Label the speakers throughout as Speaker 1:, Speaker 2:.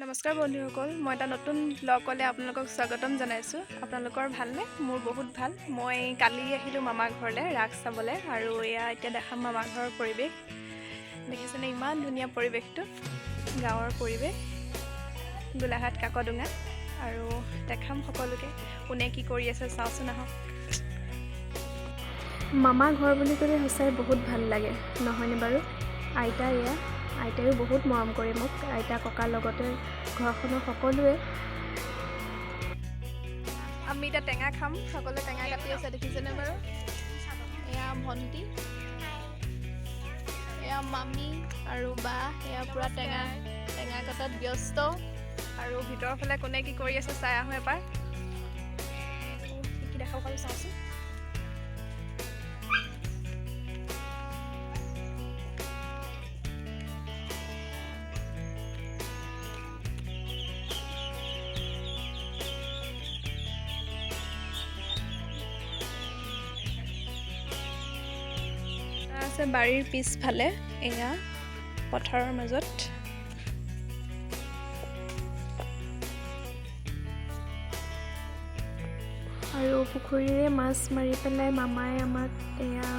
Speaker 1: নমস্কাৰ বন্ধুসকল, মই এটা নতুন ব্লগলৈ আপোনালোকক স্বাগতম জনাইছোঁ। আপোনালোকৰ ভালনে? মোৰ বহুত ভাল। মই কালি আহিলোঁ মামা ঘৰলৈ ৰাস চাবলৈ আৰু এয়া এতিয়া দেখাম মামা ঘৰৰ পৰিৱেশ। দেখিছেনে ইমান ধুনীয়া পৰিৱেশটো, গাঁৱৰ পৰিৱেশ, গোলাঘাট কাকডোঙা। আৰু দেখাম সকলোকে কোনে কি কৰি আছে, চাওঁচোন আহক। মামা ঘৰ বুলি ক'লে সঁচাই বহুত ভাল লাগে নহয়নে বাৰু? আইতা এয়া, আইতায়ো বহুত মৰম কৰে মোক, আইতা ককাৰ লগতে ঘৰখনৰ সকলোৱে। আমি এতিয়া টেঙা খাম, সকলোৱে টেঙা কাটি আছে, দেখিছেনে বাৰু? এয়া ভণ্টি, এয়া মামী আৰু বা, এয়া পূৰা টেঙা টেঙা কটাত ব্যস্ত। আৰু ভিতৰৰ ফালে কোনে কি কৰি আছে চাই আহোঁ এবাৰ, কি কি দেখাব পাৰোঁ চাওঁচোন। আছে বাৰীৰ পিছফালে, এয়া পথাৰৰ মাজত। আৰু পুখুৰীৰে মাছ মাৰি পেলাই মামাই আমাক এয়া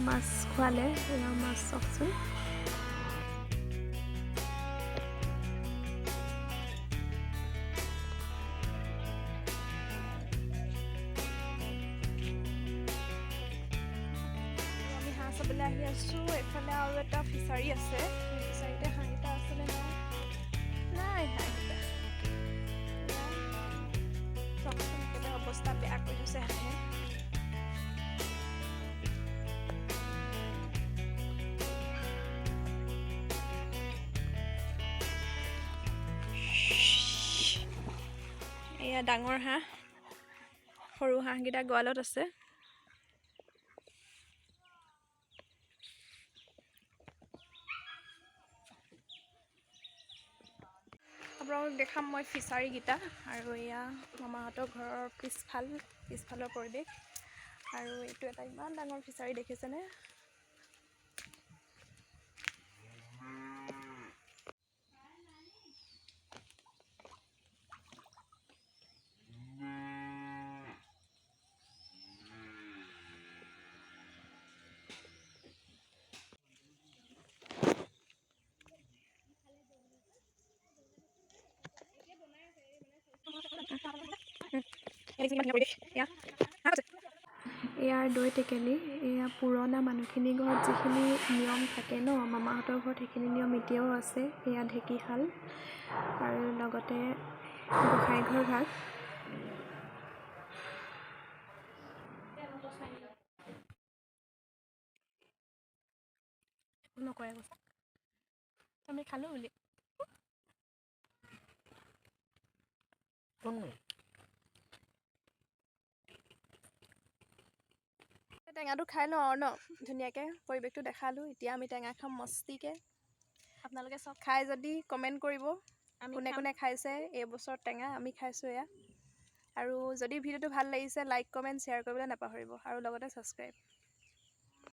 Speaker 1: মাছ খুৱালে। এয়া মাছ চাওকচোন। আমি হাঁহ চাবলৈ আহি আছোঁ। এইফালে আৰু এটা ফিচাৰী আছে, সেই ফিচাৰীতে হাঁহকেইটা আছেনে নাই? নাই হাঁহকেইটা। চাওকচোন একেবাৰে অৱস্থা বেয়া কৰি থৈছে হাঁহে। এয়া ডাঙৰ হাঁহ, সৰু হাঁহকেইটা গঁৰালত আছে। আপোনালোকক দেখাম মই ফিচাৰীকেইটা। আৰু এয়া মামাহঁতৰ ঘৰৰ পিছফালৰ পৰিৱেশ। আৰু এইটো এটা ইমান ডাঙৰ ফিচাৰী দেখিছেনে? ইয়াৰ দৈ টেকেলি, এয়া পুৰণা মানুহখিনিৰ ঘৰত যিখিনি নিয়ম থাকে ন, মামাহঁতৰ ঘৰত সেইখিনি নিয়ম এতিয়াও আছে। এয়া ঢেঁকীশাল আৰু লগতে গোঁসাই ঘৰ ভাগ। নকৰে কৈছে, আমি খালোঁ বুলি। টেঙাটো খাই লওঁ আৰু ন, ধুনীয়াকৈ পৰিৱেশটো দেখালোঁ। এতিয়া আমি টেঙা খাম মস্তিকৈ।
Speaker 2: আপোনালোকে চব
Speaker 1: খাই যদি কমেণ্ট কৰিব
Speaker 2: আমি
Speaker 1: কোনে
Speaker 2: খাম।
Speaker 1: কোনে খাইছে এইবছৰ টেঙা। আমি খাইছোঁ এয়া। আৰু যদি ভিডিঅ'টো ভাল লাগিছে লাইক কমেণ্ট শ্বেয়াৰ কৰিবলৈ নাপাহৰিব আৰু লগতে ছাবস্ক্ৰাইব।